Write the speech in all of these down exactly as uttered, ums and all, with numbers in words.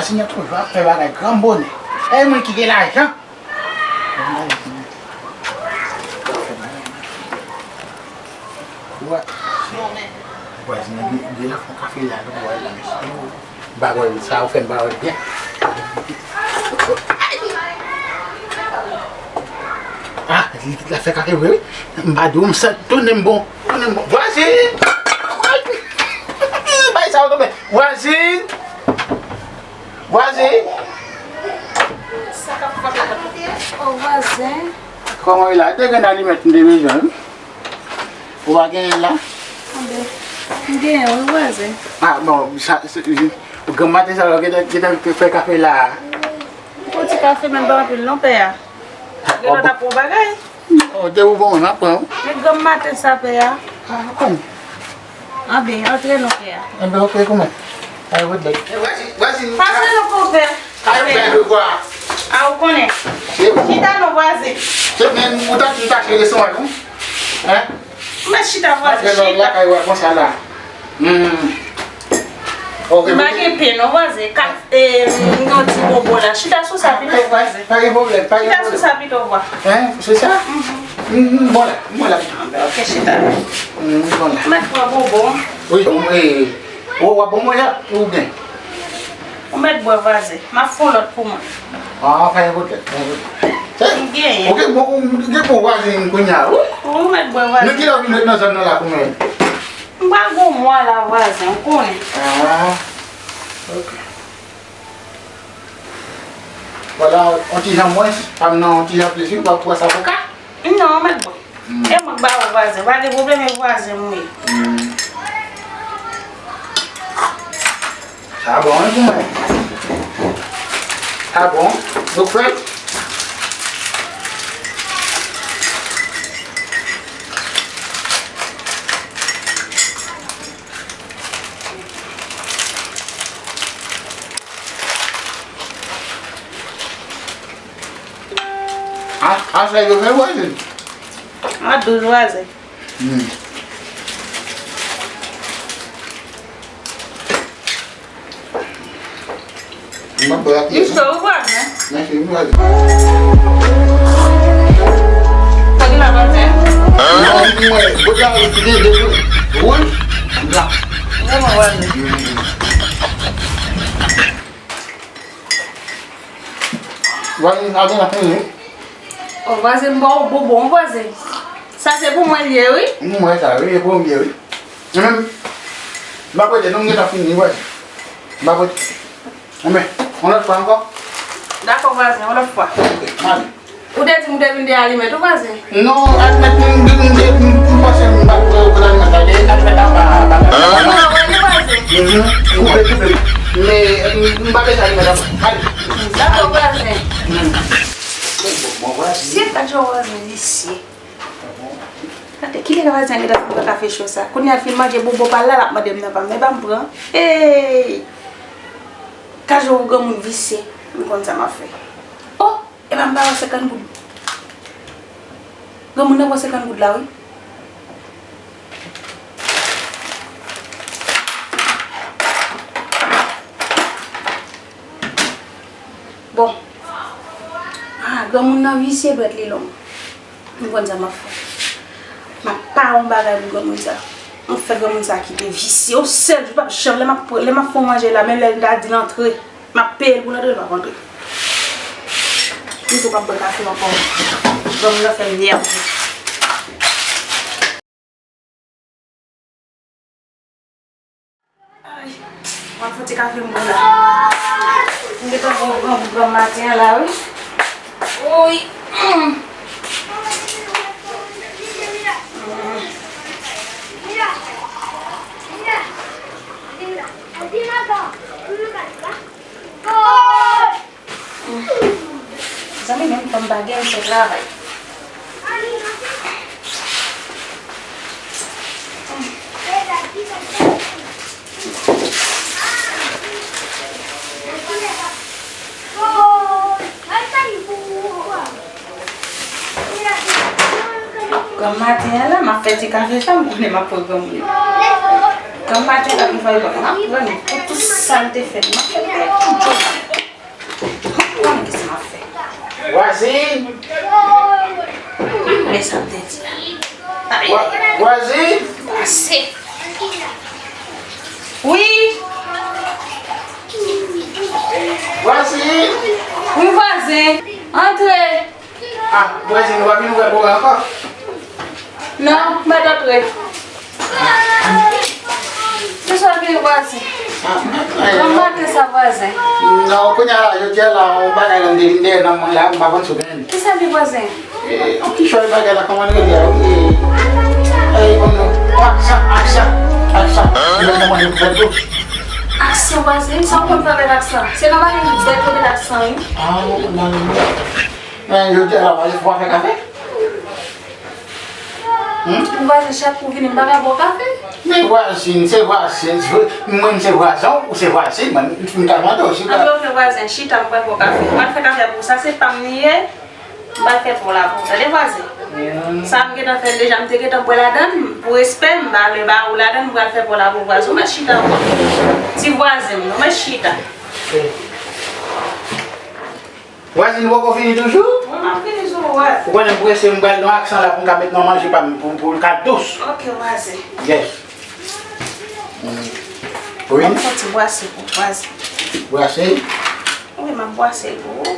Sinon toujou ap fè bagay gran bonè. E moun ki gen lajan. Wa-, vwazin nan gen, gen nan fon kafe la, nou wè la, mesye. Bagay sa ou fè m bagay byen. Ah, li la fè kafe vre wi. M pa di w, m santi tounen m bon. Tounen m bon. Vwazin! Bay sa ou tonbe. Vwazin! Vwazin! Sa k ap fè la? O vwazen. Kòman w ye la? Te gen alimèt m te bezwen wi. Ou pa genyen la? Anben, m genyen wi vwazen. Ah bon, sa, se, ou granm maten sa yo gentan, gentan fè kafe la a. M pran ti kafe men pa anpil non pè a. Gen lòt ap pran bagay. Oh, te ou bon, n ap pran. Men granm maten sa pè a. Ah, kòman? Anben, antre non pè a. Anben, ok, kòman? Ay, wot lèt. Vwazin, vwazin. Pase non konpè. Ay, ou bèl vwa. A, ou konnen. Chita non vwazen. Se men ou ta, ou ta chire son an, non? Hein? Mwen chita vwazen, chita. Lakay ou konsa la. Hmm. Ok, m pa gen pen non vwazen. Ka, e, m gen yon ti bonbon la. Chita sou sa pito vwazen. Pa gen pwoblèm, pa gen pwoblèm. Chita sou sa pito vwa. Hein, se sa? Mhm. Hmm, bon la, bon la. Ok, chita. Hmm, bon la. Mèt pran bonbon. Wi, bon, e, ou w ap bon mwen la, ou byen? Ou mèt bwè vwazen. M ap fè yon lòt pou mwen. Ah, pa gen pwoblèm, pa gen pwoblèm. M genyen. Ok, bon, ou gen bon vwazen kounye a, wi. Ou mèt bwè vwazen. Nou ki lè w vin ret nan zòn nan la koumen? M pral gen yon mwa la vwazen, ou konnen. Ah, ok. Vwala, yon ti jan mwens, pa m nan yon ti jan plis, wi, w ap pran sa pou ka. Non, mèt bwè. Hmm. E mwen k ba ou vwazen. Pa gen pwoblèm, e vwazen m ye. Hmm. Sa bon, wi, pou mwen. Sa bon. Nou prèt? A, a sa yo fè vwazen? A douz vwazen. Hmm. Mwen pa la pyès. Li cho wi vwazen. Mèsi wi vwazen. Sa ki la vwazen? Non, mwen, bòt la wi, ki gen de wi. Wi. Vrèman vwazen. Hmm. Vwazen, sa gen la fini wi. O vwazen, m ba w bonbon vwazen. Sa se pou mwen l ye wi. M wè sa wi, e pou m ye wi. Mwen menm, m pa prete non, m gentan fini vwazen. M pa prete. Anben, yon lòt fwa ankò. Dakò vwazen, yon lòt fwa. Ok, m ale. Ou te di m te vin de alimèt wi vwazen. Non, alimèt m, m, m, m, m panse m pa t pran alimèt la, de alimèt la pa, pa, pa, pa. Ou pa wè li vwazen? Mhm. Koupe, koupe. Men, m, m pa bezwen alimèt la. Ale. Dakò vwazen. Hmm. Bon, bon, vwazen. Se pa jan vwazen visye. Gade, kilè vwazen an gentan fin pran kafe cho sa? Kounye a l fin manje bonbon pa l la, l ap mande m nan pa m, men pa m pran. Ey! Ka jwe ou granmoun visye, m konn sa m ap fè. Oh! Epa m pa wè senkant goud. Granmoun nan pran senkant goud la, wi. Bon. Ah, granmoun nan visye, dwèt li long. M konn sa m ap fè. M ap pare yon bagay pou granmoun sa. M ap fè granmoun sa kite visye. Yon sèl jou, l p ap janm, lè m ap, lè m ap fè yon manje la, menm lè m ta di l antre, m ap peye l pou l antre, l p ap antre. M tou p ap bwè kafe ankò. Granmoun nan fè m nève. Ay, mwen fouti kafe m bwè la. M gentan pran yon gran bout granm maten an la, wi. Woy. Mm. Mm. Zanmi menm, fanm pa gen, se travay. Granm maten an la, m ap fè ti kafe sa, m konnen m ap pran granmoun yo. Granm maten an, m ap pran li pou tout Sa m te fè, m ap fè m te yon djòb. Konnen kisa m ap fè. Vwazin! Men sa m te di a. Vwa- Vwazin! Pase. Wi! Vwazin! Wi, vwazen. Antre. Ah, vwazin, ou pa vin ouvè pou mwen ankò? Non, m pa t antre. Kisa w gen, vwazen? Ah, m pa t anyen. Nan maten sa, vwazen. Non, kounye a la, jodi a la, yon bagay la, m te vin dèyè nan mwen la, m pa konn si w gen. Kisa gen, vwazen? Eh, yon ti chòy bagay la, kòman l rele a, wi? Eh, eh, bon, non. Aksan, aksan, aksan. Mwen, mwen, mwen, mwen, mwen. Aksan, vwazen? Sa w konn fè avèk aksan? Se nan maten m vin dèyè nan aksan, wi. Ah, non, non, non. Men jodi a la, vwazen, fò w fè kafe? Hmm? Vwazen, chak kou w vini, m pa ka ba w kafe. Men vwazin, se vwazin. Mwen, m se vwazen w, ou se vwazin, mwen, m ka mande w si w ka. Anben, oke, vwazen, chita, m pral ba w kafe. M pral fè kafe pou ou, sa se pa m li ye, m pral fè pou w la pou ou. Tande, vwazen? Hmm. Sa m gentan fè l deja, m te gentan bwè ladan l, pou respè, m pa vle ba ou ladan l, m pral fè pou w la pou ou, vwazen. Ou mèt chita ankò. Ti vwazen m, ou mèt chita. Vwazin, ou poko fini toujou? Wi, m ap fini sou ou, wi. Ou konnen m prese, m pral nan aksan la pou m ka met nan manje pa m, pou, pou l ka dous. Oke, vwazen. Yes. Mm. Wi. Ban m fè ti bwase pou vwazen. Bwase? Wi, m ap bwase l pou ou.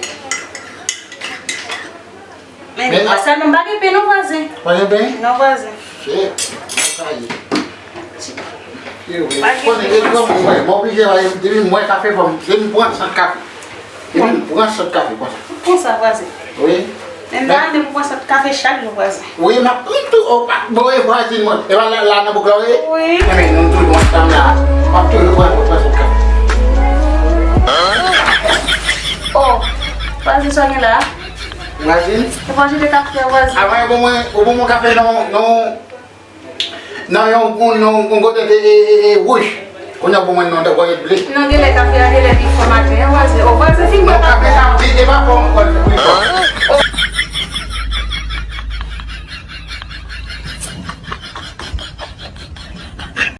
Men, men, ah, sèlman m pa gen pen non, vwazen. Pa gen pen? Non, vwazen. Shit, sa ye. Yo, konnen, e granmoun mwen, mwen oblije la, depi m bwè kafe, fò m, depi m pran sant kafe. Depi m pran sant kafe, konsa. Konsa, vwazen. Wi. Men m ta renmen pou pran sant kafe chak jou, vwazen. Wi, m ap pran tou, o, pa, bon, e vwazin mwen. E pa la, la nan bouk la, wi? Wi. Enben, nou toujou ansanm la. M ap toujou pran, pran sant kafe. Oh, vwazen, sa w gen la? Vwazin? E pa jete kafe a, vwazen. Avan, ou ban mwen, ou ban mwen kafe nan, nan, nan yon, yon, yon, yon godet e, e, e, e wouj. Kounye a pou mwen nan yon godet ble. Non, genlè kafe a, genlè li fò maten an, vwazen. O, vwazen, fin bwè kafe a. Non, kafe a, li, e pa fò, mwen konn li fò.